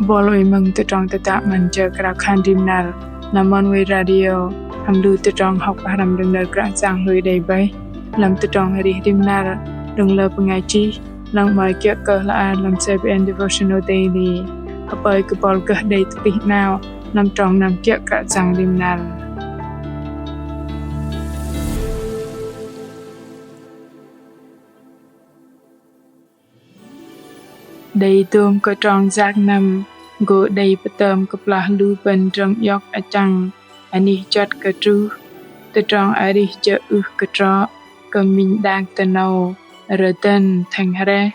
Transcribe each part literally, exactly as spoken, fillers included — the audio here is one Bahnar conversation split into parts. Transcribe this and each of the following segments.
Bol oei mơ̆ng tơdrong tơdă 'Măn Jơ Krao Khan Rim Năr lăm Oneway Radio, hăm lu tơdrong hŏk pơhrăm đơ̆ng nơ̆r Kră Yang hlôi đei bơih lăm tơdrong arih rim năr, đơ̆ng lơ bơngai chih, lăng 'mơ̆i kiơ̆ kơ hla ar lăm C B N Devotional Daily. Hơpơi kơ bol gơh đei tơplih 'nao lăm trong năm kiơ̆ Kră Yang rim năr. Đei dôm kơ trong yak năm gô đei pơtơm kơplah lu bơ̆n drơ̆ng iŏk achăng anih juăt kơ truh. Tơdrong arih jơ̆ ưh kơ trŏ kơ minh đak tơnâu rơdơ̆n thĕng hrĕh,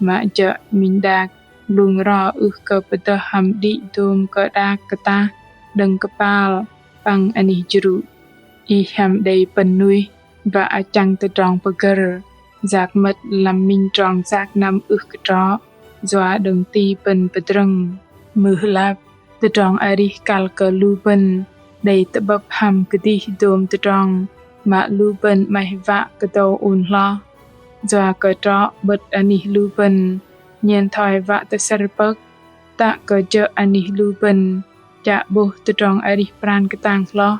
mă jơ̆ minh đak blŭng ro ưh kơ pơdơh hăm đĭ dôm kơ đak kơtah đơ̆ng kơpal păng anih jrŭ. Ih hăm đei pơ̆n nuih wă achăng tơdrong pơgơ̆r yak mơ̆t lăm minh trong yak năm ưh kơ trŏ yua đơ̆ng ti bơ̆n pơdrơ̆ng. Mưh lăp, tơdrong arih kăl kơ lu bơ̆n đei tơ'bơ̆p hăm kơdih dôm tơdrong mă lu bơ̆n 'maih wă kơdâu ŭn hloh. Yua kơ trŏ 'bơ̆t anih lu bơ̆n nhen thoi wă tơsơ̆r pơ̆k, tă kơ jơ̆ anih lu bơ̆n chă 'bôh tơdrong arih pran kơtang hloh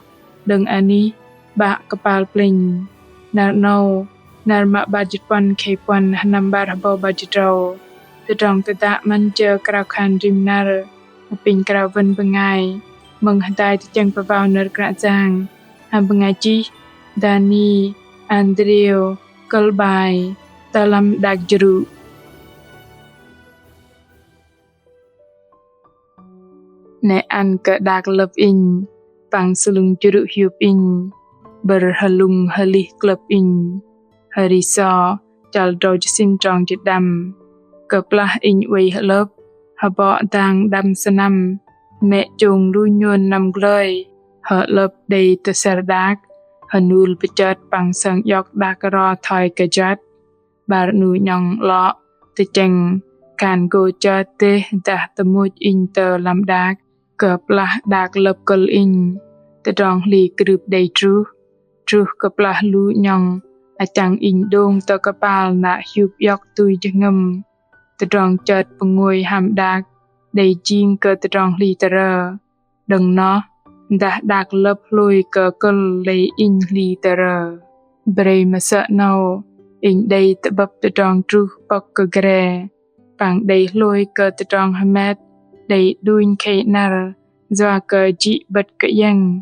đơ̆ng anih 'Bă kơpal plĕnh. Năr 'nâu, năr mă 'bar jĭt puăn khei puăn, sơnăm 'bar hơbâu 'bar jĭt tơdrâu, tơdrong tơdă 'Măn Jơ Krao Khan Rim Năr apinh krao wơ̆n bơngai mơ̆ng hơdai tơchĕng pơwao nơ̆r Kră Yang hăm bơngai chih Dani Andreu, kơ̆l 'bai Tơlăm đak jrŭ. 'Nĕ ăn kơ đak lơ̆p inh păng sơlŭng jrŭ hiôp inh, 'bơ̆r hơlŭng hơlih klơ̆p inh. Hơri So chăl drâu jơsĭn trong jĭt đăm. Kơplah inh oei hơlơ̆p, hơbŏ dang đăm sơnăm, mĕ chông lu nhôn năm glơi, hơlơ̆p đei tơsơ̆r đak, hơnul pơchơt păng sơng iŏk đak ro thoi kơ juăt. 'Bar 'nu 'nhŏng 'lŏ tơchĕng khan gô chơt dêh dah tơmôch inh tơ lăm đak. Kơplah đak lơ̆p kơ̆l inh, tơdrong hli krưp đei truh. Truh kơplah lu 'nhŏng achăng inh đông tơ kơpal na hiôp iŏk tui jơhngơ̆m. Tơdrong chơt pơngôi hăm đak đei jing kơ tơdrong hli tơrơ. Đơ̆ng noh, dah đak lơ̆p hlôi kơ kơ̆l lei inh hli tơrơ. Brei mơsơ̆ 'nâu, inh đei tơ'bơ̆p tơdrong truh pŏk kơ gre, păng đei hlôi kơ tơdrong hơmet đei đunh khei 'năr, yua kơ jĭ 'bơ̆t kơiĕng,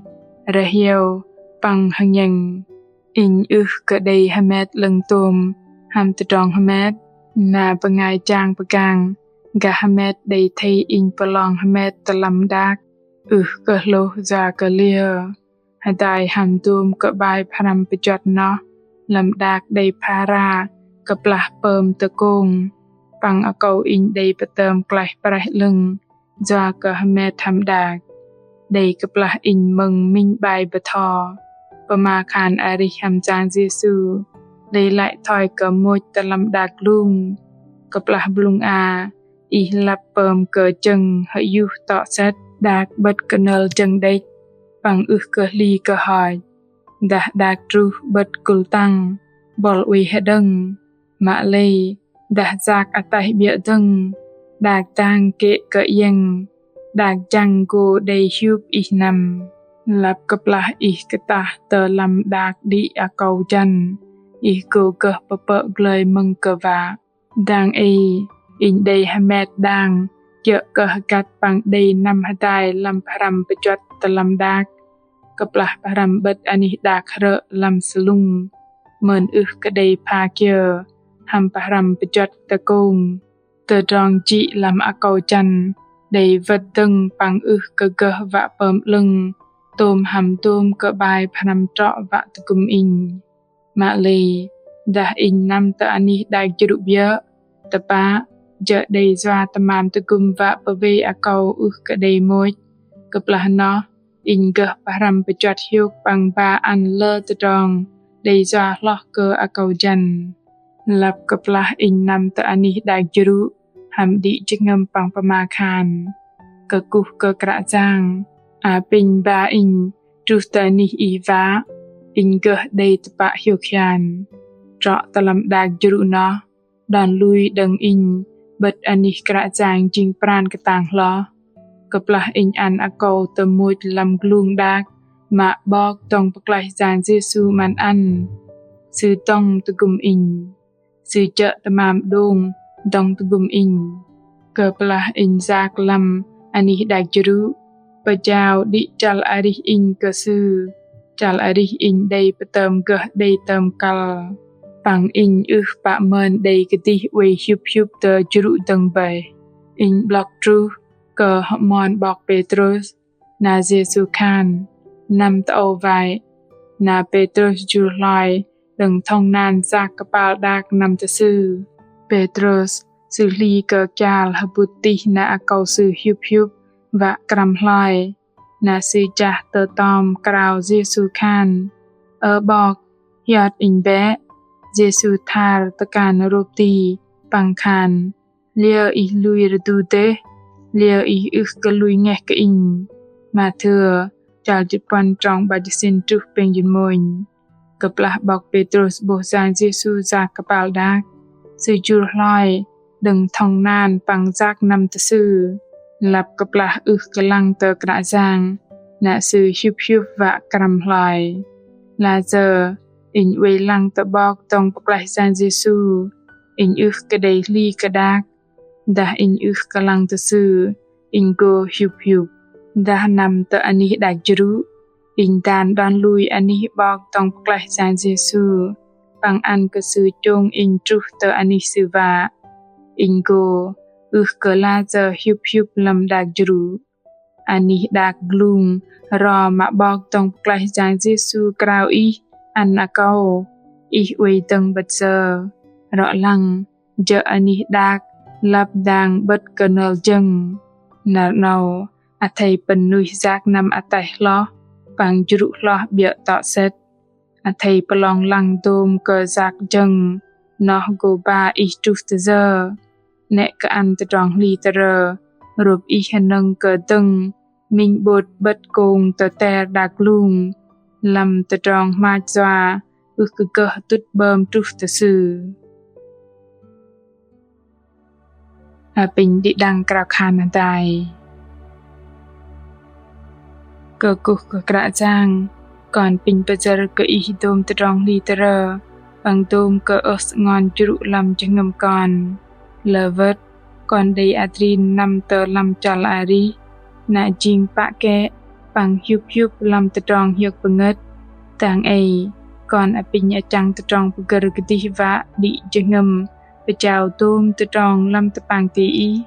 rơhiao, păng hơngĕng. Inh ưh kơ đei hơmet 'lơ̆ng tôm hăm tơdrong hơmet, na bơngai jang pơgang gah hơmet đei athei inh pơlong hơmet tơ lăm đak, ưh kơ hlôh yua kơ liơ. Hơdai hăm dôm kơ 'bai pơhrăm pơjuăt noh lăm đak đei phara kơplah pơm tơkông, păng akâu inh đei pơtơm klaih praih 'lơ̆ng yua kơ hơmet hăm đak. Đei kơplah inh mơ̆ng minh 'bai bơtho, pơma khan arih hăm Yang Yêsu lei lăi thoi kơ môch tơ lăm đak glung. Kơplah blŭng a, ih lăp pơm kơ jơ̆ng hơyuh tŏ sĕt, đak 'bơ̆t kơnơl jơ̆ng đĕch, păng ưh kơ hli kơ hoch. Dah đak truh 'bơ̆t kŭl tăng, bol oei hơđơ̆ng. Mă lei, dah yak ataih 'biơ̆ dơ̆ng, đak dang kê̆ kơiĕng, đak jăng gô đei hiôp ih năm. Lăp kơplah ih kơtah tơ lăm đak đĭ akâu jăn, ih gô gơh pơpơ̆ glơi mơ̆ng kơ wă. Dang ei, inh đei hơmet đang kiơ̆ kơ hơgăt păng đei năm hơdai lăm pơhrăm pơjuăt tơ lăm đak. Kơplah pơhrăm 'bơ̆t anih đak hrơ̆ lăm sơlŭng, mơn ưh kơ đei pha kiơ hăm pơhrăm pơjuăt tơkông. Tơdrong jĭ lăm akâu jăn đei wơ̆t dơ̆ng păng ưh kơ gơh wă pơm 'lơ̆ng tôm hăm dôm kơ 'bai pơhrăm trŏ wă tơgŭm inh. Mă lei, dah inh năm tơ anih đak jrŭ 'biơ̆, tơpă jơ̆ đei yua tơmam tơgŭm wă pơwei akâu ưh kơ đei môch. Kơplah noh, inh gơh pơhrăm pơjuăt hiôk păng ba ăn lơ tơdrong đei yua hloh kơ akâu jăn. Lăp kơplah inh năm tơ anih đak jrŭ, hăm đĭ jơhngơ̆m păng pơma khan: Kơkuh kơ Kră Yang, apinh ba inh truh tơ anih Ih wă, inh gơh đei tơpă hiôk hian. Trŏ tơ lăm đak jrŭ noh, đon lui đơ̆ng inh 'bơ̆t anih Kră Yang jing pran kơtang hloh. Kơplah inh ăn akâu tơmŭch lăm glung đak mă 'Bok dŏng pơklaih Yang Yêsu 'măn ăn, Sư dŏng tơgŭm inh. Sư jơ̆ tơmam đơ̆ng dŏng tơgŭm inh. Kơplah inh yak lăm anih đak jrŭ, pơjao đĭ chăl arih inh kơ Sư. Chăl arih inh đei pơtơm gơh đei tơm kăl. Păng inh ưh pă mơn đei kơdih oei hiŭp hiŭp tơ jrŭ dơ̆ng bơih. Inh 'blŏk truh kơ hơmon 'bok Pêtrôs, na Yêsu khan: Năm tơ âu wă? Na Pêtrôs jur hloi đơ̆ng thŏng nan yak kơpal đak năm tơ sư. Pêtrôs sư hli kơ kial hơbŭt tih na akâu sư hiŭp hiŭp wă krăm hloi. Na sư jah tơtŏm krao Yêsu khan: Ơ 'Bok, hiot inh bĕ. Yêsu thar tơkan rôp ti păng khan: Liơ ih lui rơdu dêh? Liơ ih ưh kơ lui ngeh kơ inh? Mathêu, chăl jĭt puăn, trong 'bar jĭt sĭn truh pêng jĭt mônh. Kơplah 'bok Pêtrôs 'bôh Yang Yêsu yak kơpal đak, sư jur hloi đơ̆ng thŏng nan păng yak năm tơ Sư. Lăp kơplah ưh kơ lăng tơ Kră Yang, na sư hiŭp hiŭp wă krăm hloi. Layơ inh oei lăng tơ 'Bok dŏng pơklaih Yang Yêsu, inh ưh kơ đei hli kơ đak. Dah inh ưh kơ lăng tơ Sư, inh gô hiŭp hiŭp. Dah năm tơ anih đak jrŭ, inh dan đon lui anih 'Bok dŏng pơklaih Yang Yêsu, păng ăn kơ Sư chông inh truh tơ anih Sư wă. Inh gô ưh kơ layơ hiŭp hiŭp lăm đak jrŭ. Anih đak glung ro mă 'Bok dŏng pơklaih Yang Yêsu krao ih ăn akâu, ih oei dơ̆ng 'bơ̆t yơ. Rŏ lăng, jơ̆ anih đak lăp dang 'bơ̆t kơnơl jơ̆ng. Năr 'nâu, athei pơ̆n nuih yak năm ataih hloh păng jrŭ hloh 'biơ̆ tŏ sĕt. Athei pơlong lăng dôm kơ yak jơ̆ng, noh gô ba ih truh tơ yơ. 'Nĕ kơ ăn tơdrong hli tơrơ rôp ih hơnơ̆ng kơ dơ̆ng minh 'bôt 'bơ̆t kông tơ ter đak glung, lăm tơdrong hmach yua ưh kơ gơh tŭt 'bơm truh tơ Sư. Apinh đĭ đăng krao khan hơdai. Kơkuh kơ Kră Yang, kon apinh pơyơ̆r kơ Ih dôm tơdrong hli tơrơ, păng dôm kơ ơh sơngon jrŭ lăm jơhngơ̆m kon. Lơ wơ̆t, kon đei adrin năm tơ lăm chăl arih, na jing pă kĕ, păng hiŭp hiŭp lăm tơdrong hiơ̆k pơngơ̆t. Dang ei, kon apinh achăng tơdrong pơgơ̆r kơdih wă đĭ jơhngơ̆m, pơjao dôm tơdrong lăm tơpang ti Ih.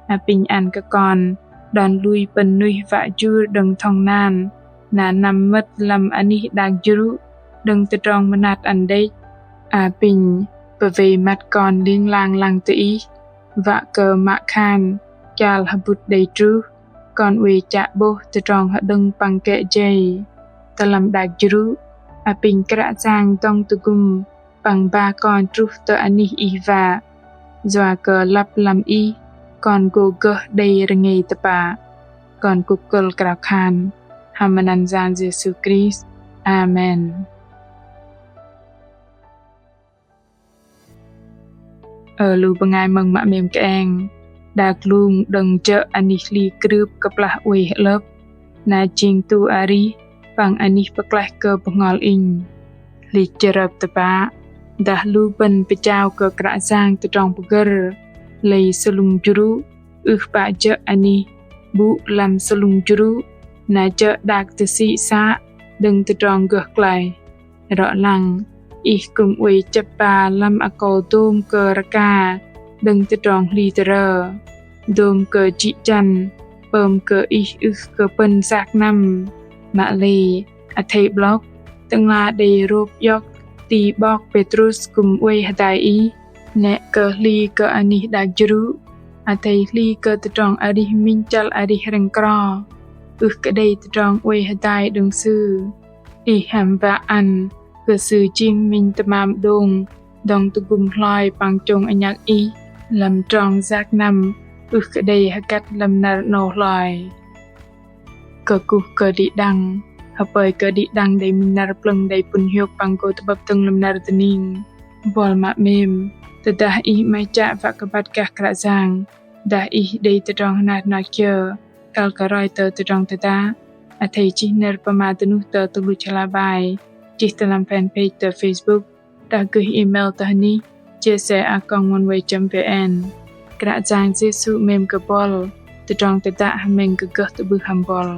Apinh ăn kơ kon đon lui pơ̆n nuih wă jur đơ̆ng thŏng nan, na năm mơ̆t lăm anih đak jrŭ đơ̆ng tơdrong mơnat ăn đĕch. Apinh pơwei măt kon ling lang lăng tơ Ih, wă kơ mă khan chăl hơbŭt đei truh, kon oei chă 'bôh tơdrong hơđơ̆ng păng kĕ jei. Tơ lăm đak jrŭ, apinh Kră Yang dŏng tơgŭm păng ba kon truh tơ anih Ih wă. Yua kơ lăp lăm Ih, kon gô gơh đei rơngei tơpă. Kon kŭk kơ̆l krao khan hăm măt anăn Yang Yêsu Krist. Amen. Ơ lu bơngai mơ̆ng mă 'mêm kơeng, đak glung đơ̆ng jơ̆ anih hli krưp kơplah oei hơ'lơ̆p, na jing tu arih păng anih pơklaih kơ bơhngol inh. Hli jơrơp tơpă, dah lu bơ̆n pơjao kơ Kră Yang tơdrong pơgơ̆r, lei sơlŭng jrŭ, ưh pă jơ̆ anih 'bŭ lăm sơlŭng jrŭ, na jơ̆ đak tơsĭ să đơ̆ng tơdrong gơh klaih. Rŏ lăng, ih kư̆m oei chĕp ba lăm akâu dôm kơ rơka đơ̆ng tơdrong hli tơrơ. Dôm kơ jĭ jăn, pơm kơ ih ưh kơ pơ̆n yak năm. Mă lei, athei 'blŏk, Tơ'ngla đei rôp iŏk ti 'bok Pêtrôs kư̆m oei hơdai ih, 'nĕ kơ hli kơ anih đak jrŭ, athei hli kơ tơdrong arih minh chăl arih rĕng kro. Ưh kơ đei tơdrong oei hơdai đơ̆ng Sư. Ih hăm wă ăn kơ Sư jing minh tơmam đơ̆ng dŏng tơgŭm hloi păng chông anhăk ih lăm trong yak năm ưh kơ đei hơgăt lăm năr 'nâu hloi. Kơkuh kơ đĭ đăng, hơpơi kơ đĭ đăng đei minh năr plơ̆ng đei pŭn hiôk păng gô tơ'bơ̆p dơ̆ng lăm năr dơning. Buăl mă 'mêm, tơdah ih 'maih chă wă kơ băt gah Kră Yang, dah ih đei tơdrong hnat hnat kiơ, kăl kơ roi tơ tơdrong tơdă, athei chih nơ̆r pơma dơnuh tơ tơluch hla bơar, chih tơ lăm fanpage tơ Facebook, dah gơih email tơ hơnih jesse a còng oneway chấm vn. Kră Yang Yêsu 'mêm kơ buăl, tơdrong tơdă hơmĕng kơ gơh tơ'bưh hăm buăl.